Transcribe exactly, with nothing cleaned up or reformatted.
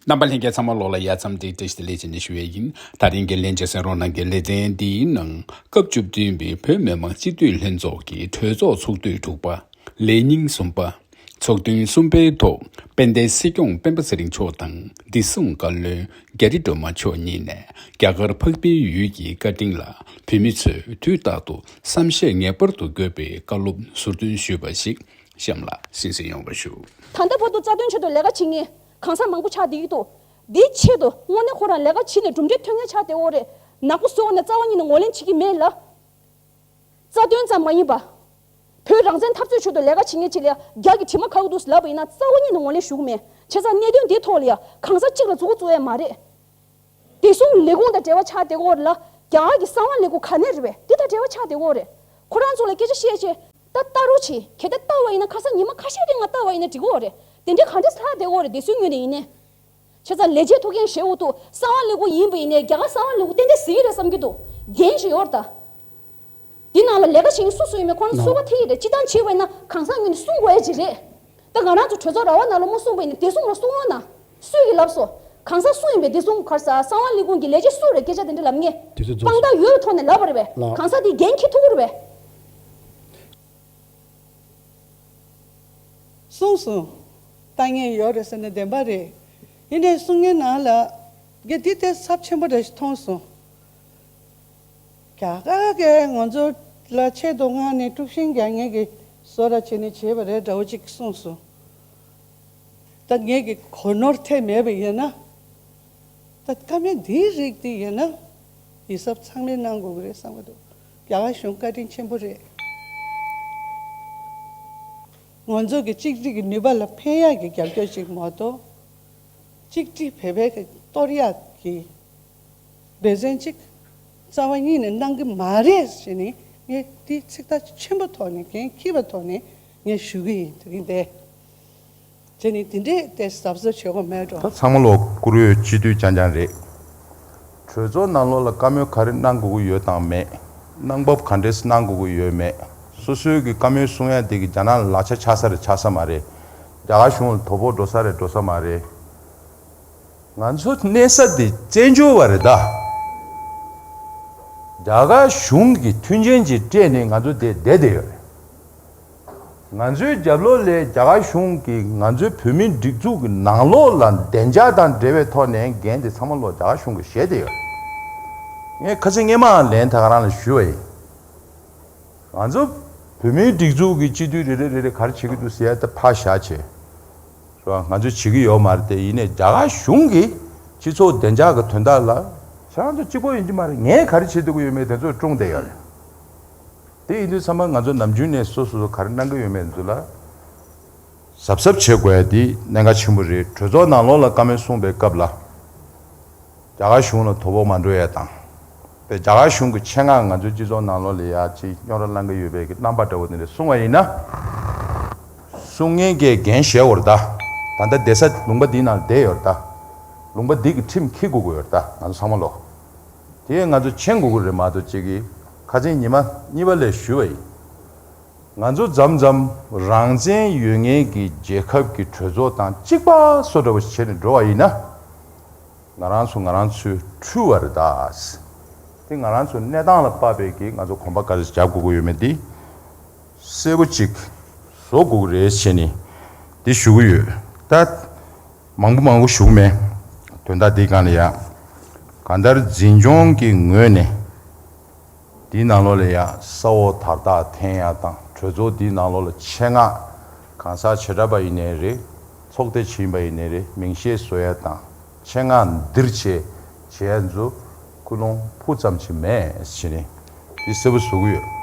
རྣམ་པ་ལྷན་རྒྱས་ཚང་མ་ལོག་ལ་ཡ་མཚམས་འདི་བཀྲ་ཤིས་བདེ་ལེགས་བྱས་ནས་ཞུ་ཡས་ཡིན། ད་རིང་གི་ལྷན་རྒྱས་གསན་རོགས་གནང་གི་ལེ་ཚན་འདིའི་ནང་སྐབས་བཅུ་བདུན་པའི་བོད་མི་མང་སྤྱི་འཐུས་ལྷན་ཚོགས་ཀྱི་གྲོས་ཚོགས་ཚོགས་དུས་དྲུག་པ། ལས་རྙིང་གསུམ་པ། ཚོགས་ཐུན་གསུམ་པའི་ཐོག་དཔལ་ལྡན་སྲིད་སྐྱོང་སྤེན་པ་ཚེ་རིང་མཆོག་དང་བདེ་སྲུང་བཀའ་བློན་རྒྱ་རི་སྒྲོལ་མ་མཆོག་གཉིས་ནས་རྒྱ་གར་འཕགས་པའི་ཡུལ་གྱི་བཀའ་དྲིན་ལ་བོད་མི་ཚོས་དུས་རྟག་ཏུ་བསམ་ཤེས་ངེས་པར་དུ་དགོས་པའི་བཀའ་སློབ་ཟུར་འདོན་ཞུས་པ་ཞིག་གཤམ་ལ་གསན་གཟིགས་ཡོང་བ་ཞུ། ད་ལྟ་བར་དུ་རྩ་དོན་ཆེད་དུ་ལས་ཀ་བྱེད་མཁན་གང་ཟག་མང་པོ་ཆགས་བསྡད་ཀྱི་འདུག་འདིའི་ཆེད་དུ་དངོས་གནས་ཁོ་རང་ལས་ཀ་བྱེད་ནས་གྲུབ་འབྲས་ཐོན་མཁན་ཆགས་བསྡད་ཡོད་རེད། ནག་པོ་བཟོས་ནས་རྩ་བ་ཉིད་ནས་ངོས་ལེན་བྱེད་ཀྱི་མེད་ལ། རྩ་དོན་ཙམ་མ་ཡིན་པ། བོད་རང་བཙན་འཐབ་རྩོད་ཆེད་དུ་ལས་ཀ་བྱེད་མཁན་ཅིག་ལ་ཡ་རྒྱ་གི་དྲི་མ་ཁ་གི་འདུག་ལབ་པ་ཡིན་ན་རྩ་བ་ཉིད་ནས་ངོས་ལེན་ཞུ་གི་མེད། བྱས་ཙང་གནད་དོན་འདིའི་ཐོག་ལ་ཡ་གང་ཟག་གཅིག་ལ་མཛུབ་གུ་བཙུགས་ཡས་མ་རེད། བདེ་སྲུང་ལས་ཁུངས་དང་འབྲེལ་བ་ཆགས་བསྡད་ཀྱི་ཡོད་རེད་ལ། རྒྱ་གར་གྱི་གསང་བ་ལས་ཁུངས་ག་ནས་རེད་པས། འདི་དང་འབྲེལ་བ་ཆགས་བསྡད་ཀྱི་ཡོད་རེད། ཁོ་རང་ཚོ་ལ་སྐད་ཆ་བཤད་ཆེད་ད་ལྟ་རོགས་བྱེད། གལ་ཏེ་ལྟ་བ་ཡིན་ན་ཁ་སང་ཉི་མ་ཁ་ཤས་རིང་ང་ལྟ་བ་ཡིན་ན་འགྲིག་གི་ཡོད་རེད། དེ་འདྲའི་ག་འདྲས་ལྷག་བསྡད་ཀྱི་ཡོད་རེད། བདེ་སྲུང་ངོས་ནས་ཡིན་ནའི། བྱས་ཙང་ལས་བྱེད་ཐུགས་འགན་བཞེས་འོ་འདུག་གསང་བ་ལས་ཁུངས་ཡིན་པ་ཡིན་ནའི་རྒྱ་གར་གསང་བ་ལས་ཁུངས་ཏན་ཏན་ཟེར་གྱི་རེད་བསམ་གྱི་འདུག་འགན་ཞིག་ཡོད་རེད་ད། འདི་ནང་ལ་ལས་ཀ་བྱེད་མཁན་སུ་སུ་ཡིན་མིན་ཁོ་རང་ཚོ་ཚོད་དཔག་ཐེབས་ཀྱི་རེད། སྤྱིར་བཏང་བྱས་པ་ཡིན་ན་གང་ཟག་ངོས་ནས་གསུང་དགོས་ཡ་ཅིག་རེད། ད་ང་རང་ཚོ་གྲོས་ཚོགས་ར་བ་ནང་ལ་མོ་གསུངས་པ་ཡིན་ན་བདེ་སྲུང་ལ་གསུང་རོགས་གནང་། སུས་ཀྱིས་ལབ་སོང་། གང་ཟག་སུ་ཡིན་པའི་བདེ་སྲུང་གར་ས་གསང་བ་ལས་ཁུངས་ཀྱི་ལས་བྱེད་སུ་རེད་སྐད་ཆ་དེ་འདྲ་ལབ་མཁན། དེ་ཚོ་རྫོགས་དཔང་རྟགས་ཡོད་པའི་ཐོག་ནས་ལབ་པ་རེད་པས། ལགས། གང་ཟག་དེས་འགན་འཁྱེར་ཐུབ་ཀྱི་རེད་པས། གསུངས་སོང་། ལྟ་མཁན་ཡོད་རེད་ཟེར་ན་བདེན་པ་རེད། ཡིན་ནའི་གསུང་མཁན་ནང་ལ་དགེ་འདི་དེ་ཚབས་ཆེན་པོ་རེད་ཞེས་མཐོང་སོང་། རྒྱ་གར་གྱིས་ང་ཚོ་ལ་ཆེད་དུ་མངགས་ནས་དཀྲུག་ཤིང་རྒྱག་མཁན་གྱི་བཟོ་འདྲ་བྱས་ནས་བྱས་པ་རེད་འདྲ་བོ་ཅིག་གསུངས་སོང་། ད་ངེད་ཀྱི་གོ་ནོར་ཐེབས་མེད་པ་ཡིན་ན། ད་བཀའ་མོལ་འདིའི་རིགས་འདི་ཡིན་ན། ཡིད་གཟབ་ཚང་མས་གནང་དགོས་ཀྱི་རེད་བསམ་གྱི་འདུག་རྒྱ་གར་གཞུང་བཀའ་དྲིན་ཆེན་པོ་རེད། ང་ཚོ་གི་གཅིག་སྒྲིལ་གྱི་ནུས་པ་ལ་ཕན་ཡག་གི་རྒྱབ་སྐྱོར་ཅིག་མ་གཏོགས། གཅིག་སྒྲིལ་བོད་པའི་གི་གཏོར་ཡག་གི་འབད་བརྩོན་ཅིག་རྩ་བ་ཉིད་ནས་གནང་གི་མ་རེད་ཟེར་ནས་ངས་འདི་ཚིག་ཐག་ཆེན་པོ་ཐོག་ནས་འགན་འཁྱེར་བའི་ཐོག་ནས་ངས་ཞུ་གི་ཡིན། དེ་རིང་འདི། དེ་ནི་དེ་འདྲས་ཏེ་གཟབ་གཟབ་བྱེད་དགོས་མེད་འགྲོ། ད་ཚང་མ་ལོག་བཀུར་འོས་སྤྱི་འཐུས་རྐྱང་རྐྱང་རེད། གྲོས་ཚོགས་ནང་ལོགས་ལ་བཀའ་མོལ་ག་རེ་གནང་དགོས་ཀྱི་ཡོད་དང་མེད། གནང་བབ་ག་འདྲས་གནང་དགོས་ཀྱི་ཡོད་མེད། སོ་སོའི་གི་བཀའ་མོལ་གསུང་ཡ་དེ་གི་རྒྱ་ནག་ལ་ལག་ཆ་ཆགས་ས་རེད་ཆགས་ས་མ་རེད། རྒྱ་གར་གཞུང་ལ་དོ་ཕོག་འགྲོ་ས་རེད་འགྲོ་ས་མ་རེད། ང་ཚོ་གནས་ས་དེ་བཙན་བྱོལ་བ་རེད་ད། རྒྱ་གར་གཞུང་གི་མཐུན་རྐྱེན་ཅིག་སྤྲད་ནས་ང་ཚོ་དེ་བསྡད་བསྡད་ཡོད་རེད། ང་ཚོའི་རྒྱབ་ལོགས་ལ་རྒྱ་གར་གཞུང་གིས་ང་ཚོའི་བོད་མིའི་སྒྲིག་འཛུགས་ཀྱི་ནང་ལོགས་ལ་བདེ་འཇགས་དང་འབྲེལ་བའི་ཐོག་ནས་འགན་དེ་ཚང་མ་ལོག་རྒྱ་གར་གཞུང་གིས་བཞེས་བསྡད་ཡོད་རེད། ངས་ཁ་སང་སྔས་མའང་ལན་ད་ག་རང་ལ་ཞུས་པ་ཡིན། ང་ཚོ་བོད་མིའི་སྒྲིག་འཛུགས་ཀྱི་སྤྱི་འཐུས་རེ་རེ་རེ་རེ་ག་རེ་བྱེད་ཀྱི་འདུག་ཟེར་ཡ་ད་ཕར་བཞག་བྱས། རེད་བ། ང་ཚོས་བྱེད་ཀྱི་ཡོད་མ་རེད་དེ། ཡིན་ནའི་རྒྱ་གར་གཞུང་གིས་སྤྱི་ཚོགས་བདེ་འཇགས་ཀྱི་དོན་དག་ལ་ཁྱེད་རང་ཚོ་གཅིག་པོ་ཡིན་གྱི་མ་རེད། ངས་ག་རེ་བྱེད་ཐུབ་ཀྱི་ཡོད་མེད་དེ་ཚོ་བསྲུངས་བསྡད་ཡོད་རེད། དེ་ཡིན་དུས་ཚང་མ་ང་ཚོ་ནམ་རྒྱུན་ནས་སོ་སོ་སོ་ག་རེ་གནང་གི་ཡོད་མེད་ཚོ་ལ་གཟབ་གཟབ་བྱེད་དགོས་ཡ་དེ་གནད་འགག་ཆེན་པོ་རེད། གྲོས་ཚོགས་ནང་ལོགས་ལ་བཀའ་མོལ་གསུངས་པའི་སྐབས་ལ། རྒྱ་གར་གཞུང་ལ་དོ་ཕོག་མ་འགྲོ་ཡ་དང་། དཔེ་རྒྱ་གར་གཞུང་གི་ཆེད་མངགས་ང་ཚོའི་སྤྱི་ཚོགས་ནང་ལོགས་ལ་ཡ་ཅིག་རྙོག་དྲ་བསླང་གི་ཡོད་པའི་གི་རྣམ་པ་འདྲ་བོ་དེ་འདྲ་གསུང་བ་ཡིན་ན། གསུང་མཁན་གྱིས་འགན་བཞེས་དགོས་རེད་ད། ད་ལྟ་བསྡད་ས་ལུང་པ་འདིའི་ནང་བསྡད་ཡོད་རེད་ད། ལུང་པ་འདི་གི་ཁྲིམས་འཁྱེར་དགོས་ཀྱི་ཡོད་རེད་ད་ང་ཚོ་ཚང་མ་ལོག་དེ་ང་ཚོ་མཁྱེན་དགོས་ཀྱི་རེད་མ་གཏོགས་ཅིག་གིས་ཁ་སང་ཉི་མ་གཉིས་པ་ལ་ཞུས་པ་ཡིན། ང་ཚོ་མཚམས་མཚམས་རང་བཙན་ཡོད་མཁན་གྱི་རྒྱལ་ཁབ་ཀྱི་གྲོས་ཚོགས་དང་གཅིག་པ་བཟོ་འདྲ་བོ་ཞིག་བྱས་ནས་འགྲོ་བ་ཡིན་ན། ང་རང་ཚོ་ང་རང་ཚོའི་འཁྲུལ་བ་རེད་ད། དེ་ང་རང་ཚོ་གནས་སྟངས་ལ་དཔག་པའི་གི་ང་ཚོ་གོམ་པ་ག་རེ་རྒྱབ་དགོས་ཀྱི་ཡོད་མེད་དེ་གསལ་པོ་ཅིག་བཟོ་དགོས་ཀྱི་རེད་ཟེར་ནས་དེ་ཞུ་གི་ཡོད་ད། མང་པོ་མང་པོ་ཞུ་གི་མེད། དོན་དག་འདིའི་སྒང་ལ་ཡ། གང་ལྟར་འཛིན་སྐྱོང་གི་ངོས་ནས། འདིའི་ནང་ལོགས་ལ་ཡ་ས་འོག་དར་ཐག་འཐེན་ཡ་དང་གྲོས་ཚོགས་འདིའི་ནང་ལོགས་ལ་ཆེད་མངགས་གང་ཟག་བྱེ་བྲག་པ་ཡིན་ནའི་རེད། ཚོགས་སྡེ་ཆེན་པ་ཡིན་ནའི་རེད། མིང་བཤད་བཟོ་ཡ་དང་ཆེད་མངགས་འདིར་བྱས་བྱེད་ཡ་ཚོ་ཀུན་སློང་ཕུགས་ཙམ་ཅིག་མེད་ཟེར་ནས་འདི་གསལ་པོ་བཟོ་གི་ཡོད།